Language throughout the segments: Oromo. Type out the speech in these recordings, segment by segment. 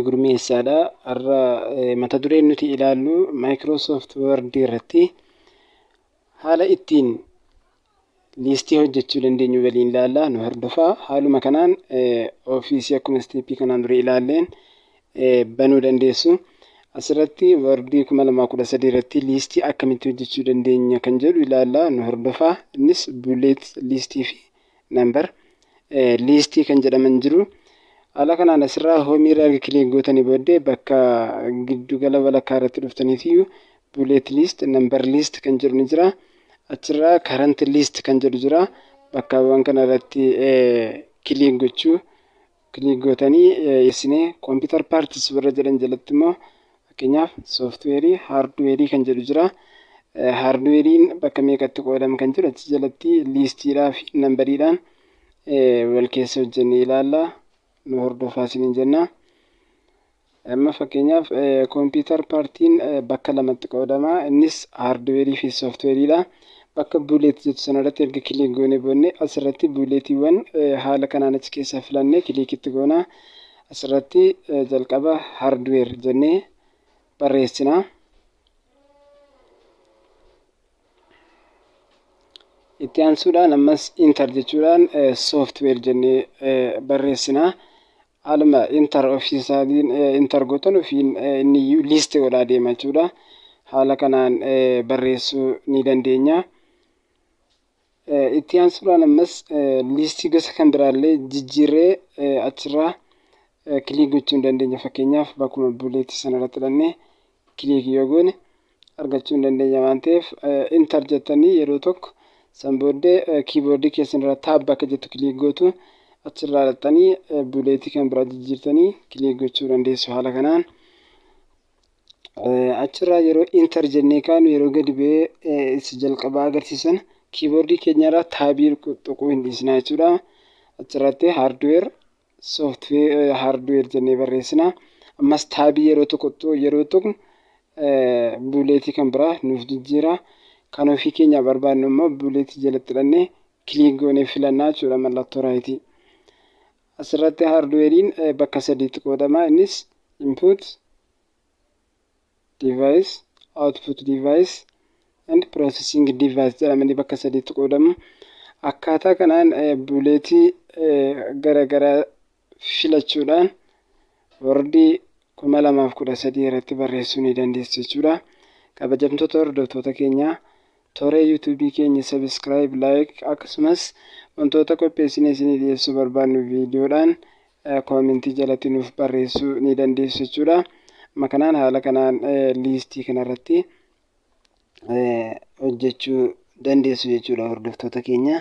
Gurmeessaadha. Har'a mata dureen nuti ilaallu Microsoft Word irratti haala ittiin liistii hojjechuu dandeenyu waliin ilaalla. Nu hordofaa. Haaluma kanaan ofiisii akkuma isteeppii kanaan dura ilaalleen banuu dandeessu. Asirratti Word 2013 irratti liistii akkamitti hojjechuu dandeenya kan jedhu ilaalla. Nu hordofaa. Innis bullet liistii fi number liistii kan jedhaman jiru. Haala kanaan asirraa hoomii irraa erga click gootanii booddee bakka giddugala walakkaa irratti dhuftaniitiyyuu bullet list, number list kan jedhu ni jira. Achirraa current list kan jedhu jira. Bakkaawwan kana irratti click gochuu click gootanii isinee computer parts warra jedhan jalatti immoo fakkeenyaaf sooftiweerii, haardweerii kan jedhu jira. Haardweeriin bakka meeqatti qoodama kan jedhu achi jalatti liistiidhaa fi nambariidhaan wal keessa hojjennee ilaalla. Nu hordofaa isiniin jenna. Amma fakkeenyaaf computer partiin bakka lamatti qoodama. Innis haardweerii fi sooftiweeriidha. Bakka bullet jettu sanarratti erga click goonee boodne asirratti bulletiiwwan haala kanaan achi keessaa filannee clickitti goona. Asirratti jalqaba hardware jennee barreessina. Itti aansuudhaan ammas enter jechuudhaan software jennee barreessina. Haaluma enter ofii isaatiin enter gootan ofiin inni iyyuu list godhaa deema jechuudha. Haala kanaan barreessuu ni dandeenya. Itti aansuudhaan ammas liistii gosa kan biraallee jijjiirree achirraa click gochuu ni dandeenya. Fakkeenyaaf bakkuma bulleetii sana irratti hidhannee click yoo goone argachuu ni dandeenya waan ta'eef enter jettanii yeroo tokko san booddee kiiboordii keessan irraa tab bakka jettu click gootu, achirraa dhaqxanii bulleetii kan biraa jijjiirtanii click gochuu dandeessu haala kanaan. Achirraa yeroo enter jennee kaanu yeroo gadi bu'ee isa jalqabaa agarsiisan kiiboordii keenyarraa taabii tuquu hin dhiisnaa jechuudha. Achirratti hardware, software, hardware jennee barreessina. Ammas taabii yeroo tokko yeroo tuqnu bulleetii kan biraa nuuf jijjiira. Kan ofii keenya barbaannu immoo bulleetii jalatti hidhannee click goonee filannaa jechuudha mallattoo rightii. Asirratti hardweeriin bakka sadiitti qoodama. Innis input device, output device and processing device jedhamanii bakka sadiitti qoodamu. Akkaataa kanaan bulletii garaagaraa filachuudhaan Wordii 2013 irratti barreessuu ni dandeessu jechuudha. Kabajamtoota hordoftoota keenyaa, toora yuutuubii keenya subscribe, like akkasumas wantoota qopheessinee isinii dhiyeessuu barbaannu viidiyoodhaan commentii jalatti nuuf barreessuu ni dandeessu jechuudha. Amma kanaan haala kanaan liistii kanarratti hojjechuu dandeessu jechuudha hordoftoota keenya.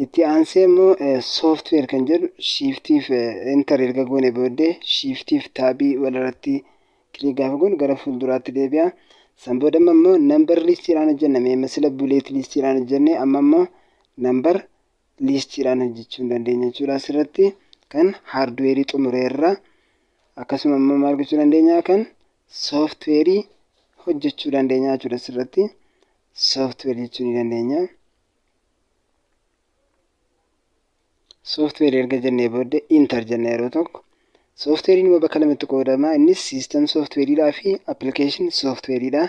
Itti aansee immoo software kan jedhu shiftiif enter erga goone booddee shiftiif taabii walirratti click gaafa goonu gara fuulduraatti deebi'a. San booda immoo number listiidhaan hojjenna. Mee sila bullet listiidhaan hojjenne, amma immoo number listiidhaan hojjechuu hin dandeenya jechuudha. Asirratti kan haardweerii xumureerra, akkasuma immoo maal gochuu dandeenya? Kan sooftiweerii hojjechuu dandeenya jechuudha. Asirratti software jechuu ni dandeenya. Software erga jennee booddee enter jenna yeroo tokko. Sooftiweeriin immoo bakka lamatti qoodama. Innis system sooftiweeriidhaa fi application sooftiweeriidha.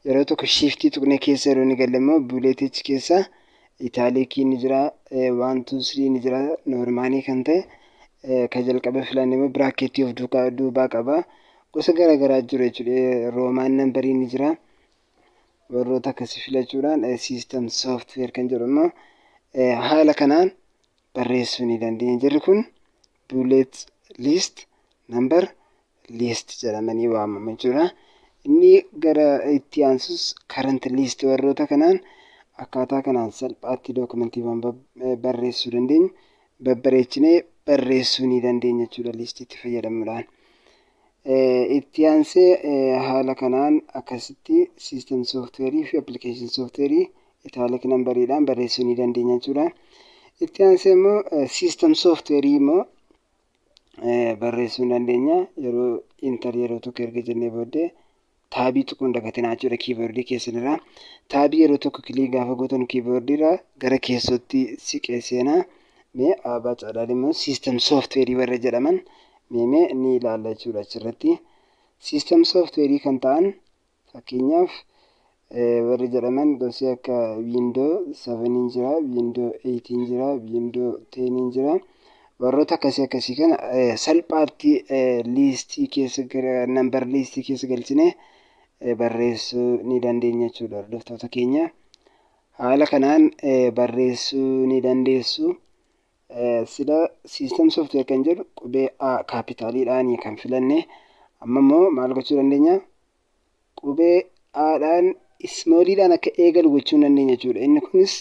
Yeroo tokko shiftii tuqnee keessa yeroo inni galle immoo bulletichi keessa italicii ni jira, one, two, three ni jira, normalii kan ta'e kan jalqaba filanne immoo bracketii of duukaa duubaa qaba. Gosa garaagaraa jiru jechuudha. Roman numberiin ni jira. Warroota akkasii filachuudhaan system software kan jedhu immoo haala kanaan barreessuu ni dandeenya. Jarri kun bullet list, number list jedhamanii waamamu jechuudha. Inni gara itti aansus current list, warroota kanaan akkaataa kanaan salphaatti dookumentiiwwan barreessuu dandeenyu babbareechinee barreessuu ni dandeenya jechuudha liistiitti fayyadamuudhaan. Itti aansee haala kanaan akkasitti system software fi application software italic numberiidhaan barreessuu ni dandeenya jechuudha. Itti aansee immoo system software immoo barreessuu ni dandeenya. Yeroo enter yeroo tokko erga jennee booddee taabii tuquu hin dagatinaa jechuudha kiiboordii keessan irraa. Taabii yeroo tokko click gaafa gootan kiiboordii irraa gara keessootti siqee seenaa. Mee abbaa caadhaan immoo system software warra jedhaman Meemee ni ilaalla jechuudha achirratti. System software kan ta'an, fakkeenyaaf, warri jedhaman gosi akka Windows 7 jira, Windows 8 jira, Windows 10 jira. Warroota akkasii akkasii kana salphaatti liistii keessa, number liistii keessa galchine barreessuu ni dandeenya jechuudha, hordoftoota keenya. Haala kanaan barreessuu ni dandeessu. Sila system software kan jedhu qubee A capitaliidhaan kan filanne, amma immoo maal gochuu dandeenya? Qubee A'dhaan smalliidhaan akka eegalu gochuu ni dandeenya jechuudha. Inni kunis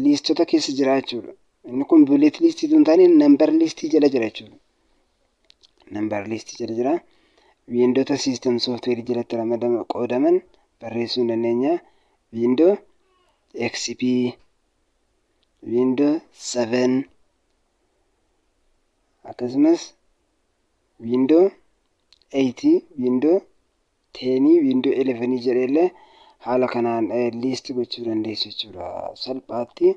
liistota keessa jira jechuudha. Inni kun bullet liistii osoo hin taane number liistii jala jira jechuudha. Number liistii jala jira. Windoota system software jalatti ramadama qoodaman barreessuu ni dandeenya. Windows XP, Windows 7, akkasumas Windows 8, Windows 10, Windows 11 jedheellee haala kanaan list gochuu dandeessu jechuudha. Salphaatti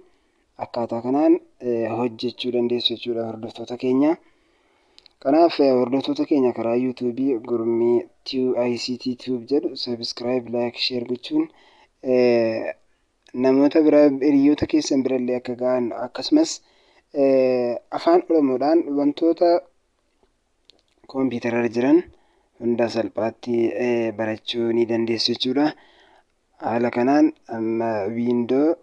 akkaataa kanaan hojjechuu dandeessu jechuudha, hordoftoota keenya. Kanaaf hordoftoota keenya, karaa YouTubeii Gurmii ICT Tube jedhu subscribe, like, share gochuun namoota biraa, hiriyoota keessan birallee akka ga'an, akkasumas afaan Oromoodhaan wantoota kompiitararra jiran hunda salphaatti barachuu ni dandeessu jechuudha. Haala kanaan amma Windows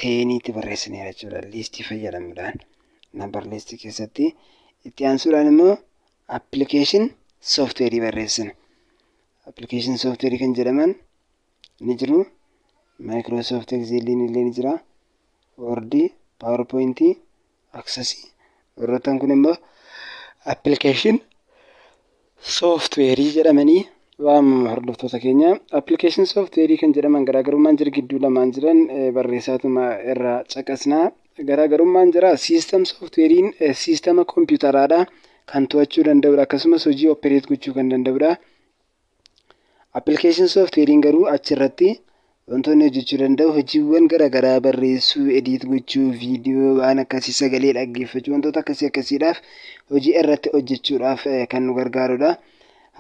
teniitti barreessineera jechuudha liistii fayyadamuudhaan number liistii keessatti. Itti aansuudhaan immoo application softwareii barreessina. Application softwareii kan jedhaman ni jiru. Microsoft Exceliin illee ni jira. Wordii, PowerPointii, Accessii. Warroottan kun immoo application softwareii jedhamanii waamamu, hordoftoota keenya. Application softwareii kan jedhaman garaagarummaan jira gidduu lamaan jiran barreessaatuma irraa caqasnaa. Garaagarummaan jira, system softwareiin siistama kompiitaraadha kan to'achuu danda'udha, akkasumas hojii operate gochuu kan danda'udha. Application softwareiin garuu achirratti wantoonni hojjechuu danda'u hojiiwwan garaagaraa barreessuu, edit gochuu, viidiyoo waan akkasii, sagalee dhaggeeffachuu, wantoota akkasii akkasiidhaaf hojii irratti hojjechuudhaaf kan nu gargaarudha.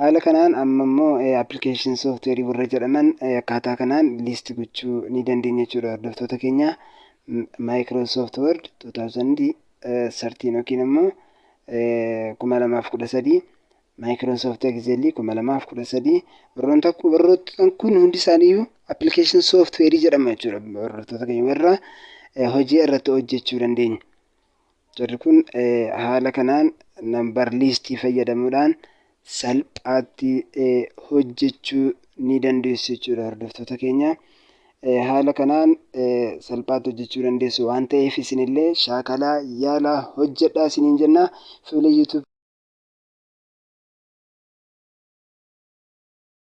Haala kanaan amma immoo application softwareii warra jedhaman akkaataa kanaan list gochuu ni dandeenya jechuudha, hordoftoota keenya. Microsoft Word 2013 yookiin immoo 2013, Microsoft Excel 2013, warroota kun hundi isaaniiyyuu application softwareii jedhama jechuudha, hordoftoota keenya, warra hojii irratti hojjechuu dandeenya. Jarri kun haala kanaan number liistii fayyadamuudhaan salphaatti hojjechuu ni dandeessu jechuudha, hordoftoota keenya. Haala kanaan salphaatti hojjechuu dandeessu waan ta'eef isinillee shaakalaa, yaalaa, hojjedhaa isiniin jenna. Fuula YouTube